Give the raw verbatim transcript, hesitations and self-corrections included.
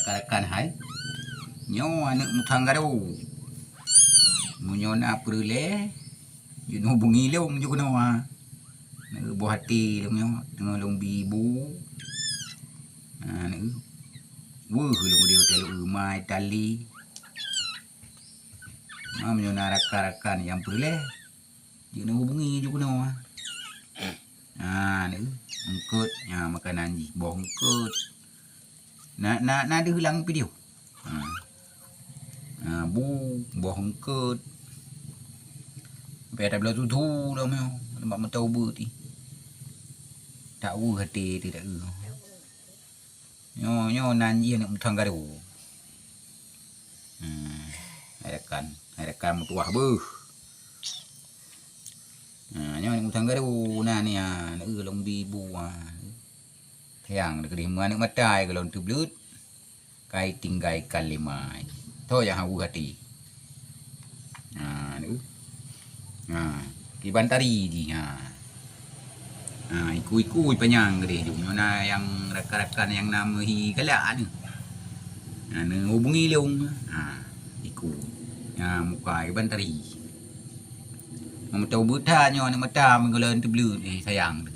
Rakan-rakan hai, nyoe aneuk Mutang Garo. Meunyoe na peureulée, jeuet hubungi lôn jeuet keunoe. Aneuk boh até lôn nyoe, teungoh lôn bi bu. Ha, aneuk. Weueh lôn deh hotel Umai Tali. Ha, meunyoe na rakan-rakan nyang peureulée, jeuet neuhubungi jeuet keunoe. Ha, aneuk. Eungkot, ha, makanan jih, boh eungkot. Na, na, na deuh lam video. Ha. Ha, bu, boh eungkot. Sampai tabloe tutu dah meuh, lemak mata ubeut ih. Tak weueh até teuh tak eu. Nyoe, nyoe nan jih aneuk Mutang Garo. Hmm, hai rakan, hai rakan meutuwah beuh. Ha, nyoe aneuk Mutang Garo nan ni, ha, aneuk lôn bi bu, ha. Sayang, keudeh meu aneuk mata ai golom teubleut. Kai tinggai kalima. Tho nyang haweuh até. Ha, tu. Ha, kiban tari jih, ha. Ha, iku-iku panyang keudeh jong. Nyoe na nyang rakan-rakan nyang na meuhi galak ni. Ha, neuhubungi lôn. Ha, iku. Ha, muka kiban tari. Meutau beuta nyoe aneuk mata meugulan teubleut, eh, sayang.